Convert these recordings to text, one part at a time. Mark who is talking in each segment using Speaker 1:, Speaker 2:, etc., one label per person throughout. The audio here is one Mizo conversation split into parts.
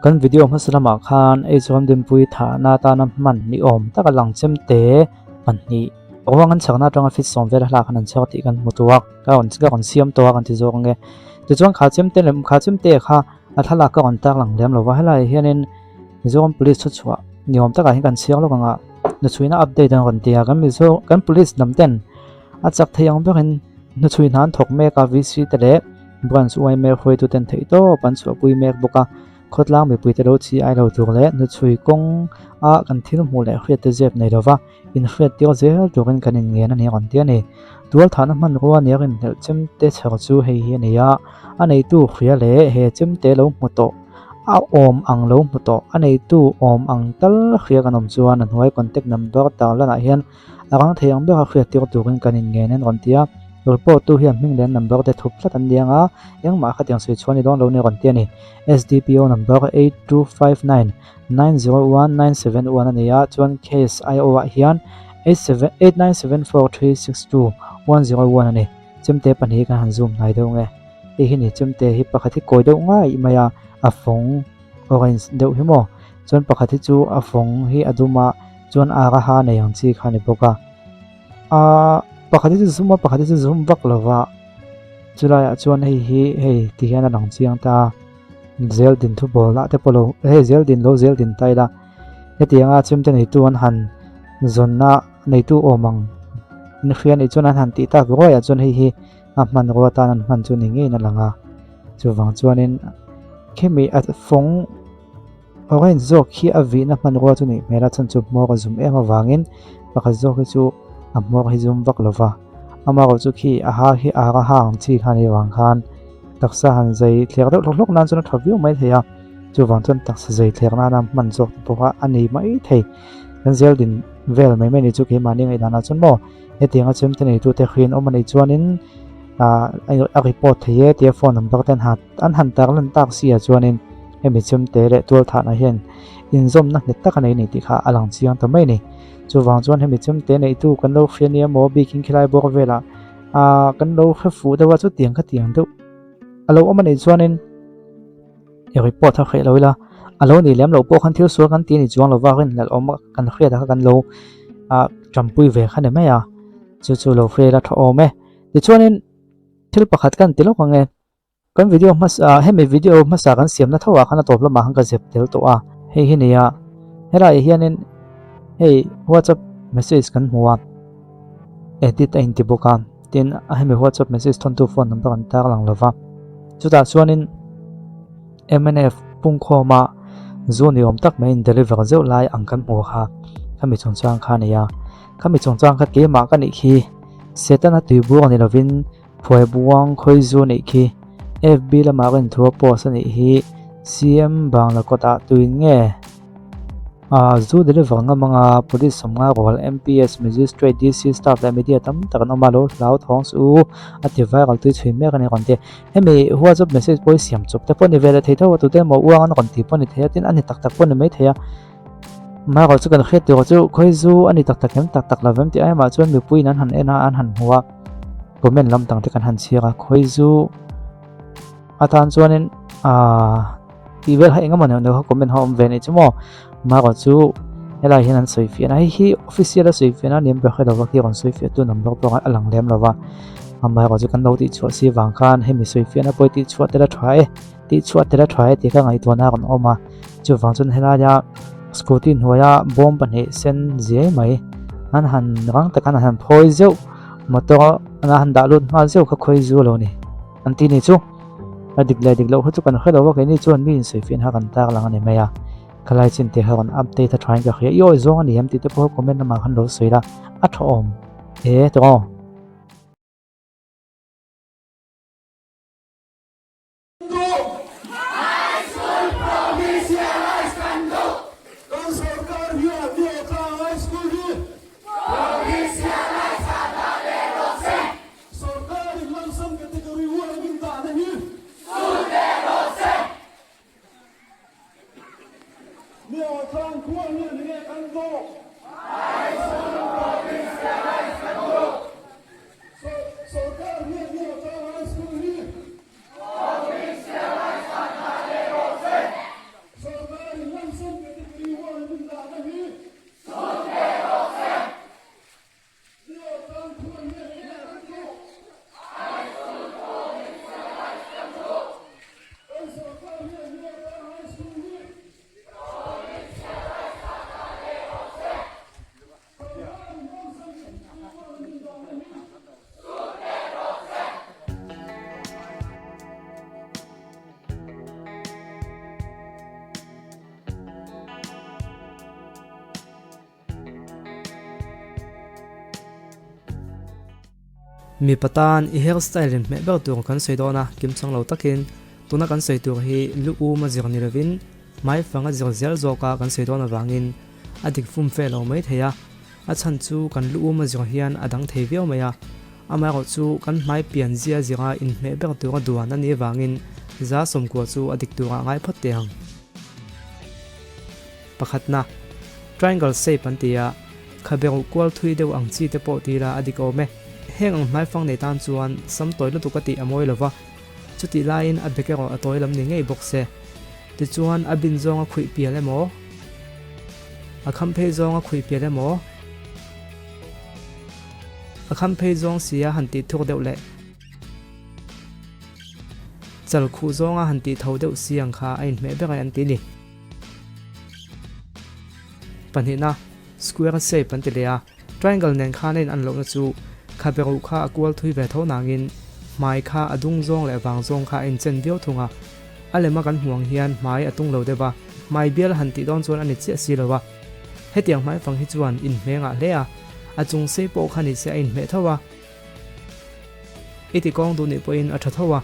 Speaker 1: Kan video hmasa lamah khan Eichawm Dinpui thahna atana hman ni awm taka lang chemte pahnih ruang an chakna atanga fit sawm vel a hlak khan an chhuak tih kan hmu tawh a, ka rawn ka rawn siam tawh a kan ti zawk ange. Tichuan kha chemte lem kha chemte kha a thlalak ka rawn tar lang lem lo va, helaiah hianin Mizoram Police thuchhuah ni awm takah hian kan chhiar lawk ang a, hnuchhuina update an rawn ti a, kan Mizo kan Police lam ten a chak thei ang berin hnuchhui hna an thawk mek a, VC te leh Branch yma hruaitu ten theih tawp an chhuahpui mek bawk a, khawtlang mipui te lo chi ai lo tur leh hnuchhui kawng a kan thil hmuh leh hriat te zep nei lova inhriat tir zel turin kan inngen a ni rawn ti a ni. Tualthahna hmanrua nia rinhlelh chemte chher chu hei hi a ni a, a neitu hria leh he chemte lo hmu tawh a awm ang lo hmu tawh a neitu awm ang tal hria kan awm chuan a hnuai contact number tarlanah hian a rang thei ang bera hriat tir turin kan inngen an rawn ti a, report tu hian hming leh number te thup tlat an liang a, engmah khatiang sawi chhuah a ni dawn lo ni a rawn ti a ni. SDPO number 8259901971 a ni a, chuan case IO ah hian 8974362101 a ni. Chemte pahnih hi kan han zoom hnai deuh nge. Hei hi ni chemte hi pakhat hi kawi deuh ngai mai a, a fawng orange deuh hi maw? Chuan pakhat hi chu a fawng hi a dum a. Chuan ar a ha nei ang chi kha a ni bawk a, aaa pakhat hi chu zum a pakhat hi chu zum vak lo va, chulaiah chuan hei hi hei ti hian a lang chiang ta a, zel din thu bawl ah te pawh lo hei zel din lo zel din ta ila hetianga chemte neitu an han zawnna neitu awm ang an hria anih chuan an han tih tak ruai ah chuan hei hi a hmanrua atan an hman chu ni ngeiin a lang a, chuvang chuanin khemi a fawng. Orange zawk hi a vihna hmanrua chu nih hmel a chhan chu hmawr a zum em avangin pakhat zawk hi chu a hmawr hi zum vak lo va, amaherawh chu khi a ha hi ar a ha ang chi kha a nih avang khan taksa han zai thler deuh hlawk hlawk nan chuan a tha viau mai thei a, chuvang chuan taksa zai thler nana hman zawk te pawh kha a nei mai thei. Kan zel din vel mai mai ni chu keimahni ngaihdanah chuan maw hetianga chemte neitute hriin awm a nih chuanin ah a report thei e tia phone number te an han tarlan tak si ah chuanin. Hemi chemte leh tualthahna hian inzawmna nghet tak a nei a ni tih kha a lang chiang ta mai a ni. Chuvang chuan hemi chemte neihtu kan lo hria nia maw bikin khilai bawk velah ah kan lo hre fuh deuh a chutiang khatiang deuh a lo awm a nih chuanin i report kha hreh lo ila a lo nih lem loh pawh khan thil sual kan ti a ni chuang lova rinhlelh awm kan hriat ah kha kan lo ah tanpui ve kha ni mai a chu chu lo hria ila tha awm e. Tichuanin thil pakhat kan ti lawk ang e. Kan video hmasa hemi video hmasa kan siamna tho ah khan a tawp lamah khan ka zep tel tawh a, hei hi nia helaiah hianin hei whatsapp message kan hmu a edit a inti bawk a tin hemi whatsapp message thawntu phone number an tar lang lova chutah chuanin mnf pungkhawma zu ni awm tak maiin deliver zeuh lai ang kan hmu kha khami chungchang kha a ni a khami chungchang kha keimah ka nih khi setana tuibur ni lovin. Phuai buang khawi zu nih khi FB lamah ka inthu a post a nih hi CM Bangla kawt ah tuin nge ah zu deliver ngam anga police sawmnga rual MPS Magistrate DC staff leh media tam tak an awm a lo hlau thawng suh u a ti viral tui chhui mek a ni rawn ti hemi whatsapp message pawh hi siam chawp te pawh ni ve leh thei tho a tute emaw uang an rawn ti pawh ni thei a tin a ni tak tak pawh ni mai thei a mahrawh chu kan hriat tur chu khawi zu a ni tak tak em tak tak lo vem tih aimah chuan mipuiin an han en a an han hmu a. Comment lam dang te kan han chhiar a, khawi zu atan chuanin aaa tih vel kha engemaw neuh neuh kha comment ho awm ve anih chu maw marawh chu helai hian an sawi fiah a hei hi official a sawi fiah na ni em ber hrelo va khi rawn sawi fiah tu number pawh a lang lem lo va amaherawh chu kan lo tih chhuah si vang khan hemi sawi fiah na pawh hi tih chhuah tel a tha e tih chhuah tel a tha e tih kha ngaihtuahna a rawn awm a chuvang chuan helaia scooty hnuaia bawm pahnih sen ziai mai an han rang taka an han phawi zeuh motor a han dah lut nghal zeuh kha khawi zu lo ni an ti ni chu a dik leh dik loh kha chu kan hre lo a keini chuan mi insawifiah kha kan tar lang a ni mai a khalai chin te kha rawn update a thain ka hria i awi zawng a ni em tih te pawh comment lamah khan lo sawi la a tha awm e tawng.
Speaker 2: Mipa tan i hair style inhmeh ber tur kan sawi dawn a, kimchang lo takin tuna kan sawi tur hi lu um a zir ni lovin hmaifang a zir zel zawka kan sawi dawn avangin a dik fum fe lo mai thei a, a chhan chu kan lu um a zir hian a dang thei viau mai a, amaherawh chu kan hmai pian zia zira inhmeh ber tura duan a nih avangin 90% chu a dik turah ngai phawt teh ang. Pakhatna, triangle shape an ti a, khabe ruh kual thui deuh ang chi te pawh ti ila a dik awm e. Heng ang hmaifang nei tan chuan sam tawi lutuk a tih a mawi lo va, chutih laiin a bek erawh a tawi lam ni ngei bawk se. Tichuan a bin zawng a khuih pial emaw, a kham phei zawng a khuih pial emaw, a kham phei zawng sia han tih thuk deuh leh chal khuh zawnga han tih tho deuh si ang kha a inhmeh ber e an ti ni. Pahnihna, square shape an ti leh a, triangle nen khan a in an lohna chu khabe ruh kha a kual thui ve tho nangin hmai kha a dung zawng leh vang zawng kha a inchen viau thung a, a lema kan hmuh ang hian hmai a tung lo deuh a, hmai bial han tih dawn chuan a ni chiah si lo a, hetiang hmaifang hi chuan inhmeh ngah hle a, a chung sei pawh kha ni se a inhmeh tho a. I ti kawng duh nih pawhin a tha tho a,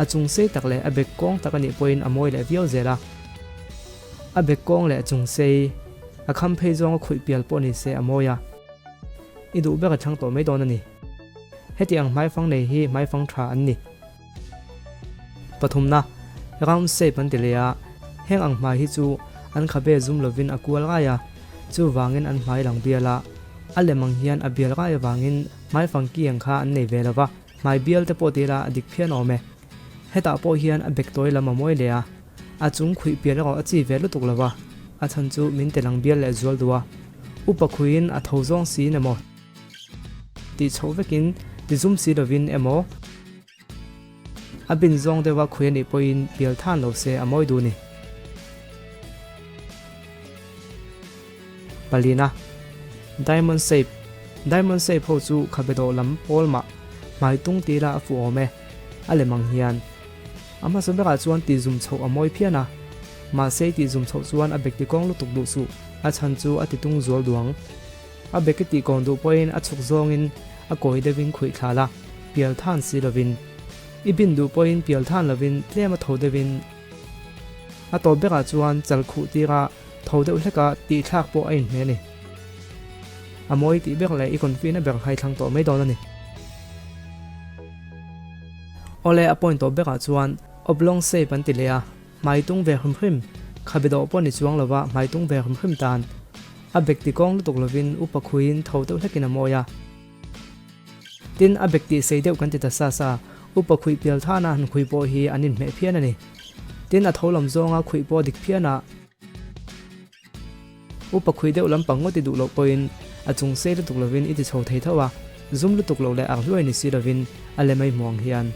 Speaker 2: a chung sei tak leh a bek kawng tak a nih pawhin a mawi leh viau zel a. A bek kawng leh a chung sei, a kham phei zawnga khuih pial pawh ni se a mawi a, i duh ber a thlang tawh mai dawn a ni. Heti ang hmaifang nei hi hmaifang tha an ni. Pathumna, round shape an ti leh a, heng ang hmai hi chu an khabe zum lovin a kual ngai a, chuvangin an hmai lang bial a, a lem ang hian a bial ngai avangin hmaifang ki ang kha an nei ve lo va, hmai bial te pawh ti ila a dik phian awm e. Hetah pawh hian a bek tawi lam a mawi leh a, a chung khuih pial erawh a chi ve lutuk lo va, a chhan chu min ti lang bial leh zual duh a, upa khuiin a tho zawng siin emaw tih chhoh vekin ti zum si lovin emaw, A bin zawng deuha khui a nih pawhin pial than lo se a mawi duh ni. Palina, Diamond shape, Diamond shape ho chu khabe dawh lam pawl mah hmai tung ti ila a fuh awm e, a lem ang hian. A hmasa berah chuan tih zum chhoh a mawi phian a, mahse i tih zum chhoh chuan a bek ti kawng lutuk duh suh, a chhan chu a ti tung zual duang. A bek i tih kawn duh pawhin a chhuk zawngin a kawi deuhin khuih thla la, pial than si lovin. I bin duh pawhin pial than lovin tlem a tho deuhin. A tawp berah chuan chal khuh tira tho deuh hleka tih thlak pawh a inhmeh a ni. A mawi tih ber leh i confi na ber hai thlang tawh mai dawn a ni. Awle a point tawp berah chuan oblong shape an ti leh a. Hmai tung ve hrim hrim, khabe dawh pawh ni chuang lova hmai tung ve hrim hrim tan. A bek ti kawng lutuk lovin upa khuiin tho deuh hlekin a mawi a. Tin, a bek tih sei deuh kan ti ta sa sa, upa khuih pial thana han khui pawh hi an inhmeh phian a ni. Tin, a tho lam zawnga khuih pawh dik phian a. Upa khui deuh lampang ngawt i duh loh pawhin a chung sei lutuk lovin i ti chho thei tho a, zum lutuk loh leh arhluai ni si lovin a lem a i hmuh ang hian.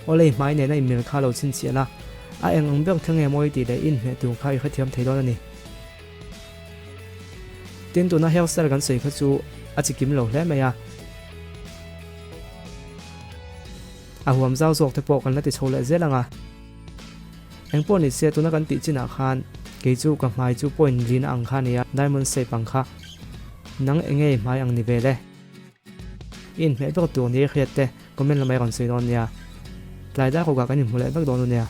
Speaker 2: Awlei hmai nena i mil kha lo chhinchhiah la, a eng ang ber thleng nge mawi tih leh i inhmeh tur kha i hrethiam thei dawn a ni. Tin, tuna hairstyle kan sawi kha chu a chi kim lo hle mai a. A huam zau zawk te pawh kan la ti chho leh zel ang a. Engpawh ni se tuna kan tih chinah khan kei chu ka hmai chu point lina ang kha a ni a, diamond shape ang kha. Nang enge i hmai ang ni vel e? I inhmeh ber tur ni i hriat te comment lamah i rawn sawi dawn nia. Tlai dar rukah kan inhmu leh vek dawn u nia.